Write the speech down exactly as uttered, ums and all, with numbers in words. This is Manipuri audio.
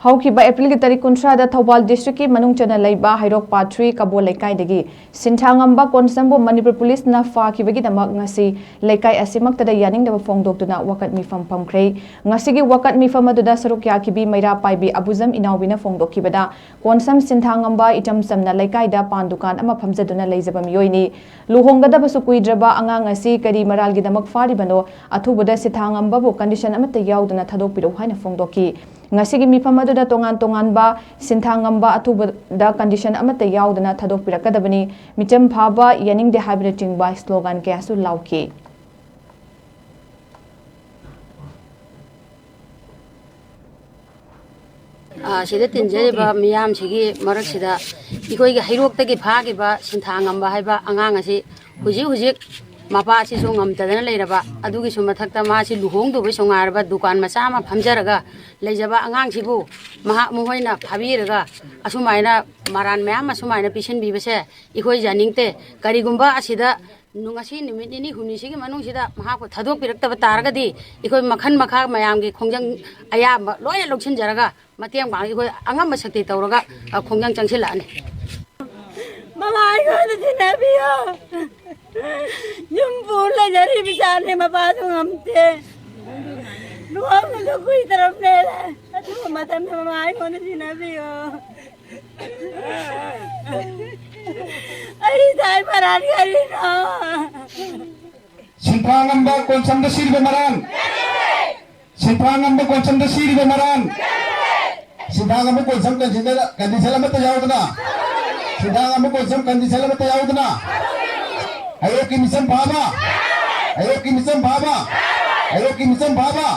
ꯍꯧꯈꯤꯕ ꯑꯦꯄ꯭ꯔꯤꯜꯒꯤ ꯇꯥꯔꯤꯛ ꯀꯨꯟꯊ꯭ꯔꯥꯗ ꯊꯧꯕꯥꯜ ꯗꯤꯁꯇ꯭ꯔꯤꯛꯀꯤ ꯃꯅꯨꯡ ꯆꯟꯅ ꯂꯩꯕ ꯍꯩꯔꯣꯛ ꯄꯥꯠ ꯊ꯭ꯔꯤ ꯀꯕꯣ ꯂꯩꯀꯥꯏꯗꯒꯤ ꯁꯤꯟꯊꯥ ꯉꯝꯕ ꯀꯣꯟꯁꯝꯕꯨ ꯃꯅꯤꯄꯨꯔ ꯄꯨꯂꯤꯁꯅ ꯐꯥꯈꯤꯕꯒꯤꯗꯃꯛ ꯉꯁꯤ ꯂꯩꯀꯥꯏ ꯑꯁꯤꯃꯛꯇꯗ ꯌꯥꯅꯤꯡꯗꯕ ꯐꯣꯡꯗꯣꯛꯇꯨꯅ ꯋꯥꯀꯠ ꯃꯤꯐꯝ ꯐꯝꯈ꯭ꯔꯦ꯫ ꯉꯁꯤꯒꯤ ꯋꯥꯀꯠ ꯃꯤꯐꯝ ꯑꯗꯨꯗ ꯁꯔꯨꯛ ꯌꯥꯈꯤꯕꯤ ꯃꯩꯔꯥ ꯄꯥꯏꯕꯤ ꯑꯕꯨꯖꯝ ꯏꯅꯥꯎꯕꯤꯅ ꯐꯣꯡꯗꯣꯛꯈꯤꯕꯗ, ꯀꯣꯟꯁꯝ ꯁꯤꯟꯊꯥ ꯉꯝꯕ ꯏꯆꯝ ꯆꯝꯅ ꯂꯩꯀꯥꯏꯗ ꯄꯥꯟ ꯗꯨꯀꯥꯟ ꯑꯃ ꯐꯝꯖꯗꯨꯅ ꯂꯩꯖꯕ ꯃꯤꯑꯣꯏꯅꯤ꯫ ꯂꯨꯍꯣꯡꯒꯗꯕꯁꯨ ꯀꯨꯏꯗ꯭ꯔꯕ ꯑꯉꯥꯡ ꯑꯁꯤ ꯀꯔꯤ ꯃꯔꯥꯜꯒꯤꯗꯃꯛ ꯐꯥꯔꯤꯕꯅꯣ? ꯑꯊꯨꯕꯗ ꯁꯤꯟꯊꯥ ꯉꯝꯕꯕꯨ ꯀꯟꯗꯤꯁꯟ ꯑꯃꯠꯇ ꯌꯥꯎꯗꯅ ꯊꯥꯗꯣꯛꯄꯤꯔꯛꯎ ꯍꯥꯏꯅ ꯐꯣꯡꯗꯣꯛꯈꯤ꯫ ꯉꯁꯤꯒꯤ ꯃꯤꯐꯝ ꯑꯗꯨꯗ ꯇꯣꯉꯥꯟ ꯇꯣꯉꯥꯟꯕ ꯁꯤꯟꯊꯥ ꯉꯝꯕ ꯑꯊꯨꯕꯗ ꯀꯟꯗꯤꯁꯟ ꯑꯃꯠꯇ ꯌꯥꯎꯗꯅ ꯊꯥꯗꯣꯛꯄꯤꯔꯛꯀꯗꯕꯅꯤ, ꯃꯤꯆꯝ ꯐꯥꯕ ꯌꯥꯅꯤꯡꯗꯦ ꯍꯥꯏꯕꯅꯆꯤꯡꯕ ꯁ꯭ꯂꯣꯒꯥꯟ ꯀꯌꯥꯁꯨ ꯂꯥꯎꯈꯤ꯫ ꯑ, ꯁꯤꯗ ꯇꯤꯟꯖꯔꯤꯕ ꯃꯤꯌꯥꯝꯁꯤꯒꯤ ꯃꯔꯛꯁꯤꯗ ꯑꯩꯈꯣꯏꯒꯤ ꯍꯩꯔꯣꯛꯇꯒꯤ ꯐꯥꯈꯤꯕ ꯁꯤꯟꯊꯥ ꯉꯝꯕ ꯍꯥꯏꯕ ꯑꯉꯥꯡ ꯑꯁꯤ ꯍꯧꯖꯤꯛ ꯍꯧꯖꯤꯛ ꯃꯄꯥꯁꯤꯁꯨ ꯉꯝꯇꯗꯅ ꯂꯩꯔꯕ, ꯑꯗꯨꯒꯤꯁꯨ ꯃꯊꯛꯇ ꯃꯥꯁꯤ ꯂꯨꯍꯣꯡꯗꯧꯕꯁꯨ ꯉꯥꯏꯔꯕ, ꯗꯨꯀꯥꯟ ꯃꯆꯥ ꯑꯃ ꯐꯝꯖꯔꯒ ꯂꯩꯖꯕ ꯑꯉꯥꯡꯁꯤꯕꯨ ꯃꯍꯥꯛ, ꯃꯈꯣꯏꯅ ꯐꯥꯕꯤꯔꯒ ꯑꯁꯨꯃꯥꯏꯅ ꯃꯔꯥꯟ ꯃꯌꯥꯝ ꯑꯁꯨꯃꯥꯏꯅ ꯄꯤꯁꯤꯟꯕꯤꯕꯁꯦ ꯑꯩꯈꯣꯏ ꯌꯥꯅꯤꯡꯗꯦ꯫ ꯀꯔꯤꯒꯨꯝꯕ ꯑꯁꯤꯗ ꯅꯨ-, ꯉꯁꯤ ꯅꯨꯃꯤꯠ ꯅꯤꯅꯤ ꯍꯨꯝꯅꯤꯁꯤꯒꯤ ꯃꯅꯨꯡꯁꯤꯗ ꯃꯍꯥꯛꯄꯨ ꯊꯥꯗꯣꯛꯄꯤꯔꯛꯇꯕ ꯇꯥꯔꯒꯗꯤ ꯑꯩꯈꯣꯏ ꯃꯈꯜ ꯃꯈꯥ ꯃꯌꯥꯝꯒꯤ ꯈꯣꯡꯖꯪ ꯑꯌꯥꯝꯕ ꯂꯣꯏꯅ ꯂꯧꯁꯤꯟꯖꯔꯒ ꯃꯇꯦꯡ ꯄꯥꯡ-, ꯑꯩꯈꯣꯏ ꯑꯉꯝꯕ ꯁꯛꯇꯤ ꯇꯧꯔꯒ, ꯑ, ꯈꯣꯡꯖꯪ ꯆꯪꯁꯤꯜꯂꯛꯑꯅꯤ꯫ ꯃꯃꯥ, ꯑꯩꯉꯣꯟꯗ ꯊꯤꯟꯅꯕꯤꯌꯣ꯫ ꯌꯨꯝ ꯄꯨ ꯂꯩꯖꯔꯤꯕ ꯏꯆꯥꯅꯦ, ꯃꯄꯥꯁꯨ ꯉꯝꯗꯦ꯫ ꯂꯨꯍꯣꯡꯕꯁꯨ ꯀꯨꯏꯗ꯭ꯔꯕꯅꯦ꯫ ꯑꯊꯨꯕ ꯃꯇꯝꯗ ꯃꯃꯥ, ꯑꯩꯉꯣꯟꯗ ꯊꯤꯟꯅꯕꯤꯌꯣ꯫ ꯑꯩ ꯏꯆꯥ ꯃꯔꯥꯜ ꯀꯔꯤꯅꯣ? ꯁꯤꯟꯊꯥ ꯉꯝꯕ ꯀꯣꯟꯁꯝꯗ ꯁꯤꯔꯤꯕ ꯃꯔꯥꯜ꯫ ꯁꯤꯟꯊꯥ ꯉꯝꯕ ꯀꯣꯟꯁꯝꯗ ꯁꯤꯔꯤꯕ ꯃꯔꯥꯜ꯫ ꯁꯤꯟꯊꯥ ꯉꯝꯕ ꯀꯣꯟꯁꯝ ꯀꯟꯗꯤꯁꯟ, ꯀꯟꯗꯤꯁꯟ ꯑꯃꯠꯇ ꯌꯥꯎꯗꯅ꯫ ꯁꯤꯟꯊꯥ ꯉꯝꯕ ꯀꯣꯟꯁꯝ ꯀꯟꯗꯤꯁꯟ ꯑꯃꯠꯇ ꯌꯥꯎꯗꯅ꯫ ꯍꯩꯔꯣꯛꯀꯤ ꯃꯤꯆꯝ ꯐꯥꯕ꯫ ꯍꯩꯔꯣꯛꯀꯤ ꯃꯤꯆꯝ ꯐꯥꯕ꯫ ꯍꯩꯔꯣꯛꯀꯤ ꯃꯤꯆꯝ ꯐꯥꯕ꯫